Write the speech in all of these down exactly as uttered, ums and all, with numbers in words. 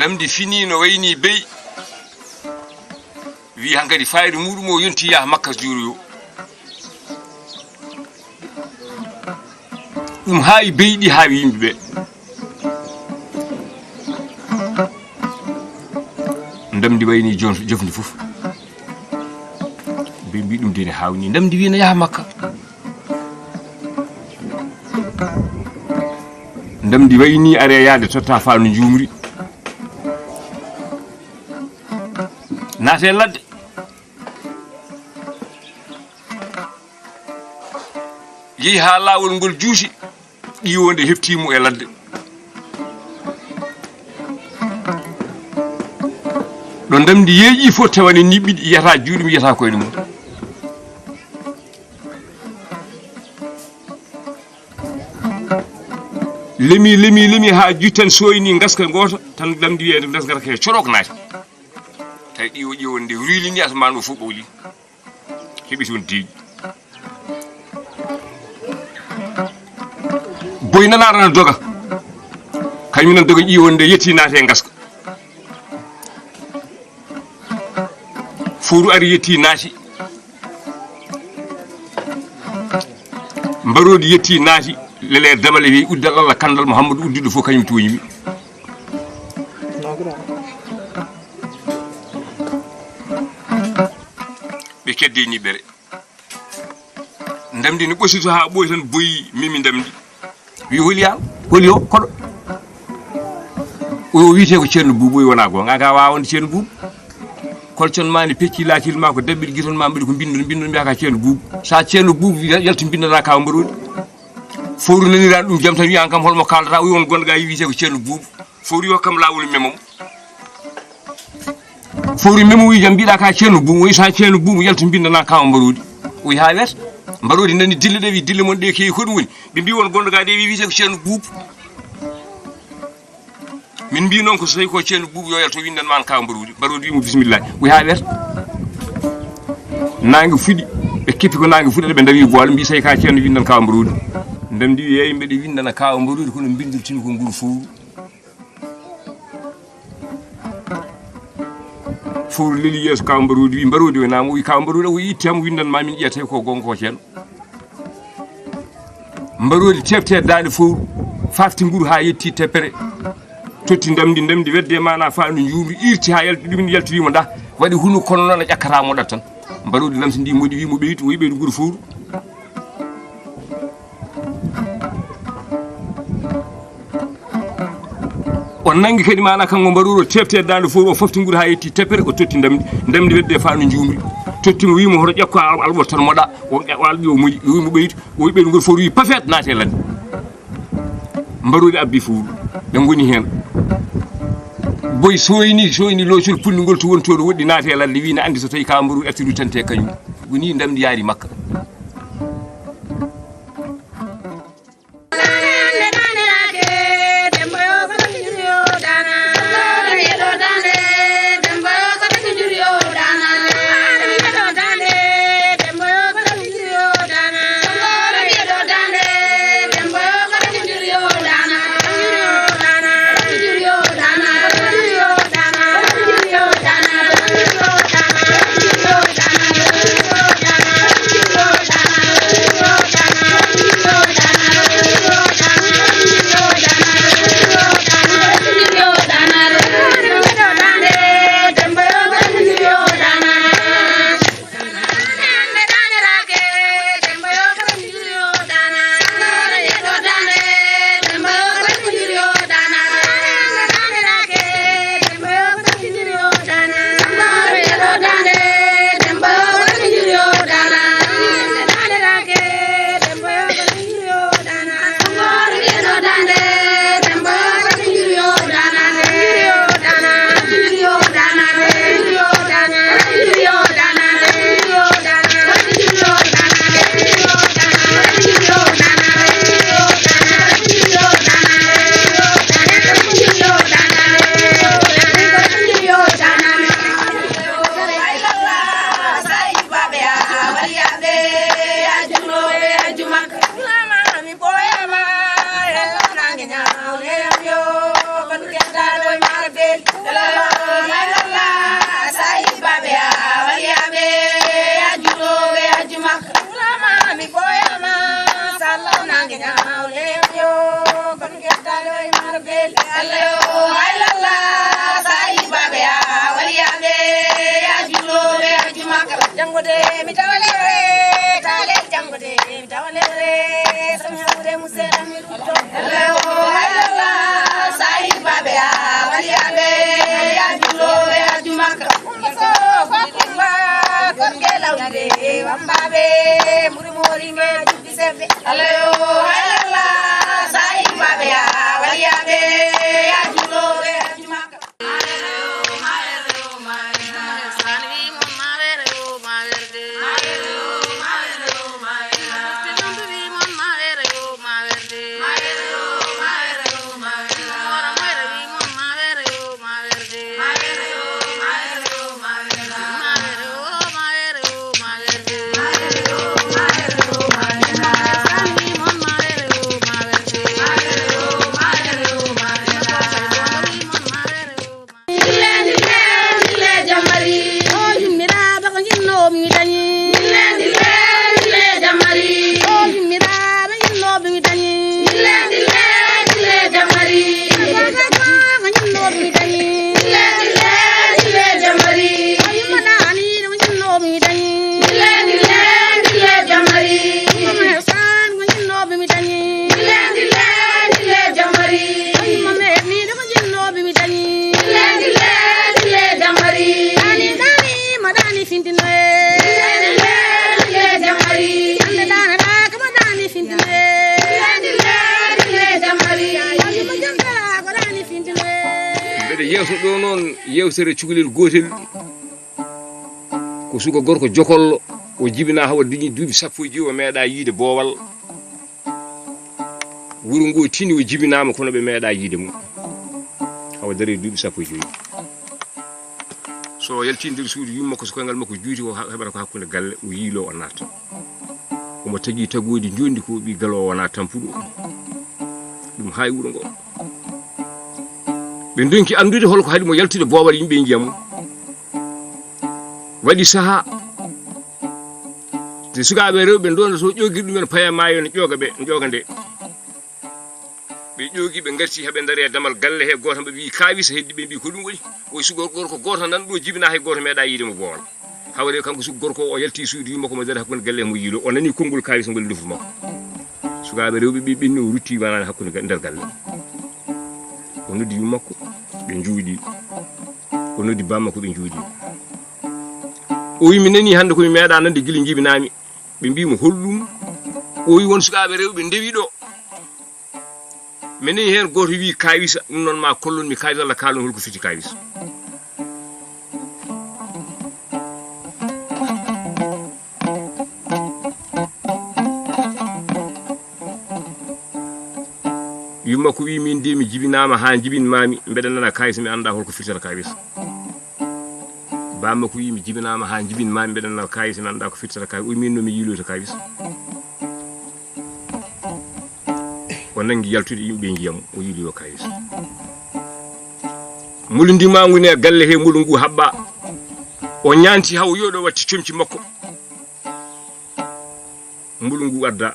Ndamdi fini no wayni bey. Wi hankadi fayida muɗum o yonti yaha Makka juuroyo. Ɗum haawi beyɗi, haawi yimɓe ɓe. Ndamdi wayni jon-, jofndi fof. Ɓe mbi ɗum de ne haawni. Ndamdi wi na yaha Makka. Ndamdi wayni are yaade totta faandu njuumri. Naate ladde. Yehi haa laawol ngol juuti, ƴiwonde heɓtii mo e ladde. Ɗo ndamdi yeeƴi fof tawani ni ɓiɗi yiyata juuɗe mum, yiyata koyɗe mum. Lemi, lemi, lemi haa juuti tan soyni ngaska ngoota, tan ndamdi wiyeede ndes ngata ke corok naati. Tawi ƴiwo, ƴiwonde ruylini asamaan o fof ɓowli. Heɓi toon deeƴi. Boy nanaɗo na doga. Kañum nan doga ƴiwonde yetti naati e ngaska. Fowru ari yetti naati. Mbaroodi yetti naati. Lele dabale wi uddal Allah kandal Muhammadu uddiɗo fof kañum tooñi mi. Ɓe keddi e niɓɓere. Ndamdi no ɓosito haa ɓooyi tan boyi memi ndamdi. Wi holi yaal, holi o, koɗo. O wiyetee ko Ceerno Buubu, o wona goonga, ga waawande Ceerno Buubu. Kolcon ma ne pecci laakil ma ko daɓɓiɗ giton ma mbaɗi ko mbinndon, mbinndon mbiya ka Ceerno Buubu. Sa Ceerno Buubu yal-, yaltu mbinndana ka mbaroodi. Fowru naniraani ɗum jam tan wiya an kam holmo kaaldata, o wi on gonɗo ga wiyetee ko Ceerno Buubu. Fowru yo kam laawol memo. Fowru memo wi jam mbiɗa ka Ceerno Buubu, o wi sa Ceerno Buubu yaltu mbinndana ka o mbaroodi. O wi haa weeta. Mbaroodi nani dille ɗe wi dille mon ɗe kewi ko ɗum woni. Ɓe mbi on gonɗo ga de wi wiyetee ko Ceerno Buubu. Min mbi noon ko so tawi ko Ceerno Buubu yo yalto winndan ma an ka mbaroodi. Mbaroodi wi mo bismillah. O wi haa weeta. Naange fuɗi, ɓe keppi ko naange fuɗi, ɓe ndawi boole mbi tawi ka Ceerno winndan ka mbaroodi. Ndamdi wi yeey mbeɗe winndana ka mbaroodi kono mbindirtimi ko nguru fowru. Fowru leli yeeso Kaw Mbaroodi, wi Mbaroodi o naamo, wi Kaw Mbaroodi o itti am windan ma min ƴeeta ko gonga ko ceeno. Mbaroodi tefte daande fowru, fafti nguru ha yetti teppere. Totti ndamdi, ndamdi wedde mana fa no njuumri irti ha yalti ɗum yaltiri mo da. Waɗi hunu kono noon a ƴakkata mo ɗat tan. Mbaroodi lamsindi moɗi wi mo ɓeytu, o wi ɓeytu nguru fowru. O nangi kadi mana kanko Mbaroodi o tefte daande fowru, o fofti nguru ha yetti teppere, o totti ndamdi, ndamdi wedde fa no njuumri. Totti mo wi mo hoto ƴakko al-, alɓor tan moɗa, o alɓi o moɗi, o wi mo ɓeytu, o wi ɓeytu nguru fowru wi pafet naate ladde. Mbaroodi abbi fowru, ɓe ngoni hen. Boy soyni, soyni locol pulli ngol to woni to ɗo woɗɗi naate ladde wi na andi so tawi ka Mbaroodi artiri tante kañum. Woni ndamdi yaari makka. Janngo de mi tawa lewre, taale janngo de mi tawa lewre, so mi hawre museeɗa mi rutto. Lewo haylalla, sahibaaɓe a waliyaaɓe, yaaju looɓe yaaju makka. Kumba so ko kumba, korge lawde wambaaɓe, muri mori ma jubbi sebbe. Lewo haylalla, sahibaaɓe a waliyaaɓe, yaaju looɓe yaaju makka. Ndille, ndille, ndille, jamari. O himmira bako jinno mi dañi. Ndille, ndille, ndille, jamari. O himmira bako jinno mi dañi. Ndille, ndille, ndille, jamari. Bako jinno mi dañi. Ndille, ndille, ndille, jamari. O himmana ani bako jinno mi dañi. Ndille, ndille, ndille, jamari. Mama Hasan bako jinno mi dañi. Ndille, ndille, ndille, jamari. O himmame ni bako jinno mi dañi. Ndille, ndille, ndille, jamari. Dani, dani, ma dani fintinoye. Ndille, ndille, ndille, jamari. Ande dana da kama dani fintinoye. Ndille, ndille, ndille, jamari. Dani ma jangara ko dani fintinoye. Mbeɗa yeewta ɗo noon yeewtere cukalel gootel. Ko suka gorko jokollo, o jibinaa hawa dañi duuɓi sappo e joyi, o meeɗaa yiide boowal. Wuro ngo tini o jibinaama, kono ɓe meeɗaa yiide mo. Hawa dañi duuɓi sappo e joyi. So o yalti nder suudu yumma ko so koyngal makko juuti, o ha-, heɓata ko hakkunde galle, o yiilo, o naata. Omo tagi tagoodi njondi ko ɓi galo o wona tampuɗo. Ɗum haayi wuro ngo. Ɓe ndonki anndude holko haɗi mo yaltude boowal yimɓe njiya mo. Waɗi saha. Te sukaaɓe rewɓe ndondoto ƴoogirɗe ɗumen paya maayo ne ƴooga ɓe, ne ƴooga nde. Ɓe ƴoogi, ɓe ngarti, haɓe ndari e damal galle he, gooto maɓɓe wi, "Kaawisa," heddi ɓe mbi, "Ko ɗum woni?" O suka gorko gooto nan ɗo jibina, hay gooto meeɗa yiide mo boowal. Hawre kanko suka gorko o yalti suudu yumma ko mo dari hakkunde galle mo yiilo. O nani konngol kaawisa ngol e ndufu makko. Sukaaɓe rewɓe ɓe ɓenni, o rutti wanaani hakkunde ga-, nder galle. O noddi yumma makko, ɓe njuuɗi. O noddi bamma ko ɓe njuuɗi. O wi, "Mi nani hannde ko mi meeɗa nande gila jibinaami." Ɓe mbi mo, "Holɗum?" O wi, "Won sukaaɓe rewɓe ndewi ɗo. Mi nani heen gooto wi kaawisa, ɗum noon ma kollon mi kaawisa, walla kaalon holko fiti kaawisa." Yumma ko wi, "Min de mi jibinaama haa jibinmaami, mbeɗa nana kaawisa, mi anndaa holko firtata kaawisa." Bamma ko wi, "Mi jibinaama haa jibinmaami, mbeɗa nana kaawisa, mi anndaa ko firtata kaawisa." O wi, "Min no mi yiiloyta kaawisa." O nangi yaltude, yimɓe njiya mo, o yiili yo kaawisa. Mulu ndimaangu ne galle he, mulu ngu haɓɓa. O ñaanti haw yoɗo watti comci makko. Mulu ngu adda.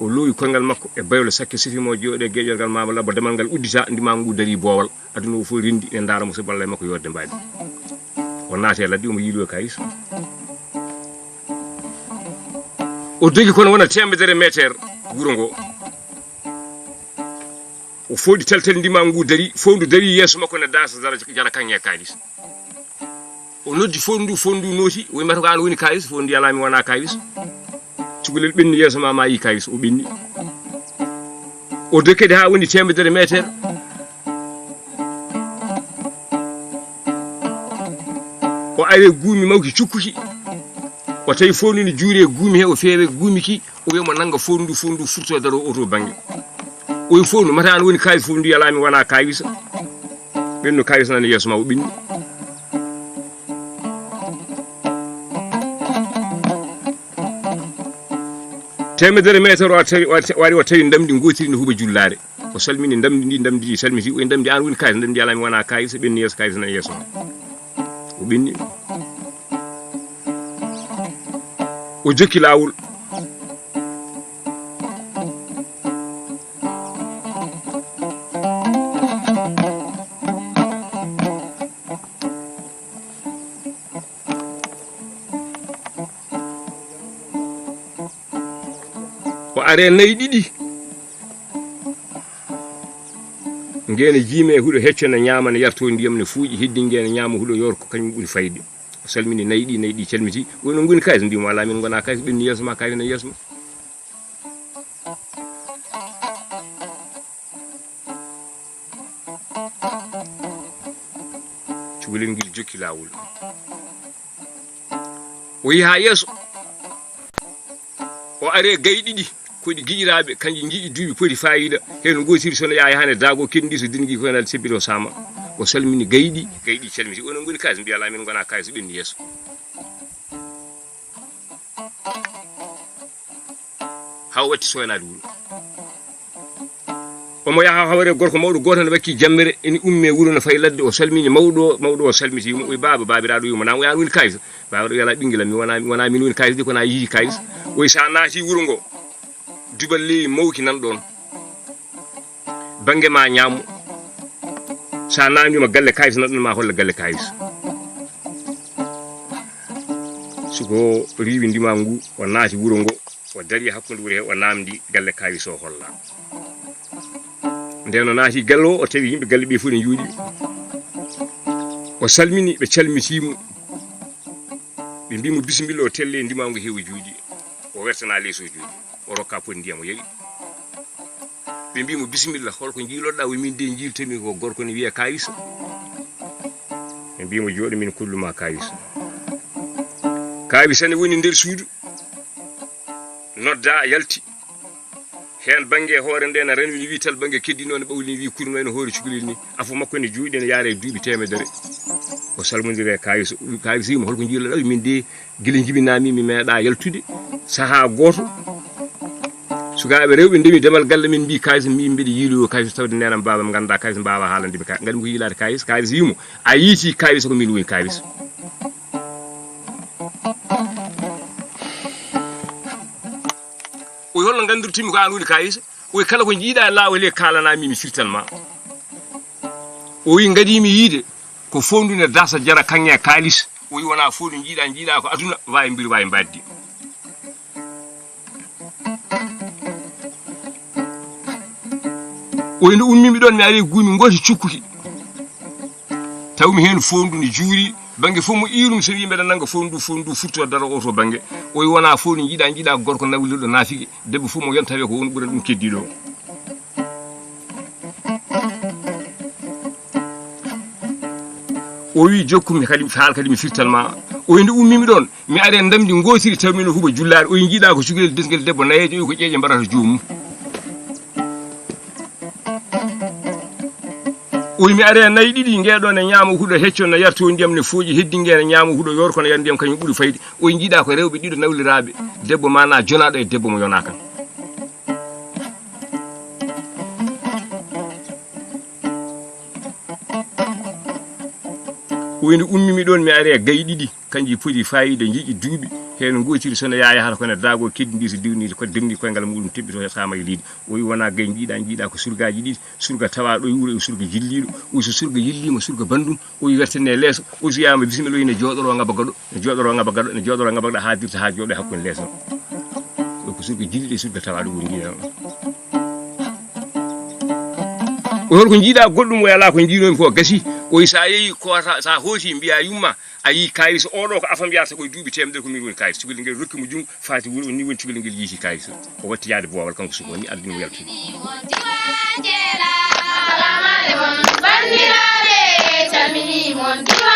O loowi koyngal makko e baylo sakke sifi mo jooɗe geeƴorgal maama labbo damal ngal uddita, ndimaangu ngu dari boowal. Aduna o fof renndi ne ndaara mo, so ballay makko yorde mbaadi. O naati e ladde, omo yiiloyo kaawisa. O dogi kono wona temedere meeteer wuro ngo. O fooɗi taltal ndima ngu dari, fowndu dari yeeso makko ne daasa jara, jara kaŋŋe kaawisa. O noddi fowndu, fowndu nooti, o wi, "Mata ko an woni kaawisa?" Fowndu yalami wona kaawisa. Cukalel ɓenni yeeso ma, ma yi kaawisa, o ɓenni. O dokkede haa woni temedere meeteer. O ari e guumi mawki cukkuki. O tawi fof ni juuri e guumi he, o feewe guumi ki, o wiya mo nannga fof ndu, fof ndu furto daro oto bannge. O wi fof ndu, mata an woni kaawisa, fof ndu yalami wona kaawisa. Ɓennu kaawisa nani yeeso ma o ɓenni. Temedere meeteer o tawi, o tawi, o tawi ndamdi ngootiri no huɓa jullaare. O salmini ndamndi ndi, ndamndi ndi salmiti, o wi, "Ndamndi an woni kaawisa, ndamndi alaa mi wona kaawisa, ɓenni yeeso kaawisa nan yeeso ma." O ɓenni. O jokki laawol. O aree nayi ɗiɗi. Ngeene jiime huɗo hecco ne ñaama, ne yartoo ndiyam, ne fuuƴi, heddi ngeene ñaama huɗo yorko, kañum ɓuri fayde. O salmini nayi ɗi, nayi ɗi calmiti. Woni on ngoni kayis, mbiimo alaa, min ngona kayis, ɓenni yeeso ma, kayis ne yeeso ma. Cukalel ngel jokki laawol. O yaha yeeso. O aree gayi ɗiɗi, ko ɗi giƴiraaɓe, kanji njiɗi duuɓi poti faayiida. Heen gootiri so no yaha hane daago, keddi so dingi ko nal sebbito sama. O salmini gayi ɗi, gayi ɗi calmiti. Onon ngoni kayis, mbiya alaa, min ngona kayis, ɓenni yeeso. Haa o watti soynaade wuro. Omo yaha hawre gorko mawɗo gooto ne wakki jammere, ene umme wuro ne fayi ladde, o salmini mawɗo o, mawɗo o salmiti mo, o wi, "Baaba, baabiraaɗo," wi mo, "Naam, o wi, an woni kayis?" Baabiraaɗo wi, "Alaa, ɓinngel am, mi wona, wona min woni kayis de, ko na yiiti kayis." O wi, "So a naati wuro ngo, dubal leydi mawki nan ɗoon. Bannge ma ñaamo. So a naamndiima galle kayis nan ɗoon, ma holla galle kayis." Suko riiwi ndimaangu ngu, o naati wuro ngo. O darii hakkunde wuro he, o naamndi galle kayis o holla. Nden o naati galle o, o tawi yimɓe galle ɓe fof ne njuuɗi. O salmini ɓe, calmitiimo. Ɓe mbii mo bisimilla, o telle ndimaangu he o juuɗi. O wertana lees o juuɗi. O rokka poti ndiyam o yari. Ɓe mbii mo bisimilla, holko njiiloɗaa? O wi, min de njiiltami ko gorko ne wiya kayis. Ɓe mbii mo jooɗo, min kollu ma kayis. Kayis ne woni nder suudu. Nodda, yalti. Heen bannge hoore nde na ranwi, ne wii tal bannge keddi noon, ɓawli ne wii kurno ene hoore cukalel ni. Afo makko ne juuɗe ne yaara e duuɓi teemedere. O salmondiri e kayis, kayis wi mo, holko njiiloɗaa? Min de gila jibinami mi meeɗa yaltude sahaa gooto. Sukaaɓe rewɓe ndemi demal galle min mbii kayis, mbii mbeɗa yiiloyo kayis tawde nenam baabam ngannda kayis mbaawa haalande ɓe kayis. Ngaɗmi ko yiilaade kayis. Kayis wi mo, a yiiti kayis ko min woni kayis. O wi, holno nganndirtumi ko aan woni kayis? O wi, kala ko njiiɗa e laawol he kaalanami, mi firtan ma. O wi, ngaɗimi yiide ko foondu ne dasa jara kaŋŋe kaalis. O wi, wona foondu njiiɗa, njiiɗa ko aduna, waawi mbiri, waawi mbaɗdi. O wi, nde ummimi ɗoon, mi ari e guumi ngooti cukkuki. Tawmi heen foondu ne juuri, bannge fof mo iirumi, so wii mbeɗa nannga foondu, foondu furto daro o to bannge. O wi, wona foondu njiiɗa, njiiɗa ko gorko nawlirɗo naafige, debbo fof mo yonta tawi ko won ɓurani ɗum keddiiɗo o. O wi, jokkumi kadi, haal kadi mi firtan ma. O wi, nde ummimi ɗoon, mi ari e ndamndi ngootiri, tawmi no huuɓa jullaare. O wi, njiiɗa ko cukalel desngel debbo nayeejo, o wi, ko ƴeeƴe mbaɗata joomum. O wi, mi ari e nayi ɗiɗi, ngeeɗo ne ñaama huɗo hecco, ne yarto ndiyam, ne fooƴi, heddi ngee ne ñaama huɗo yorko, ne yar ndiyam, kañum ɓuri fayde. O wi, njiiɗa ko rewɓe ɗiɗo nawliraaɓe, debbo ma na jonaaɗo e debbo mo yonaa kan. O wi, nde ummimi ɗoon, mi ari e gayi ɗiɗi, kanji poti faayiida, njiɗi duuɓi, heen ngootiri so ne yaha yahata ko ne daago, keddi ndi so dewni ko demni koyngal muɗum teɓɓito he saama e leydi. O wi, wona gayi njiiɗa, njiiɗa ko surgaaji ɗiɗi, surga tawaaɗo e wuro e surga jilliiɗo. O wi, so surga yilliima, surga banndum, o wi, wertane leeso. O wi, so wiyama bisimilla, o wi, ne jooɗoro ngaba gaɗo, ne jooɗoro ngaba gaɗo, ne jooɗoro ngaba gaɗo, haa dirta haa jooɗo e hakkunde leeso. O wi, ko surga jilliiɗo e surga tawaaɗo woni njiiɗa. O wi, holko njiiɗa goɗɗum? O wi, alaa, ko njiinomi ko gasi. O wi, sa yehi ko sa, sa hooti mbiya yumma, a yii kayis oɗo ko afam yarata koye duuɓi teemedere, ko min woni kayis. Cukalel ngel rokki mo junngo, faati wuro, o ni woni cukalel ngel yiiti kayis. O watti yaade boowal, kanko suka o ni ardini mo yaltude. Bandiraɓe, calmini mon diwa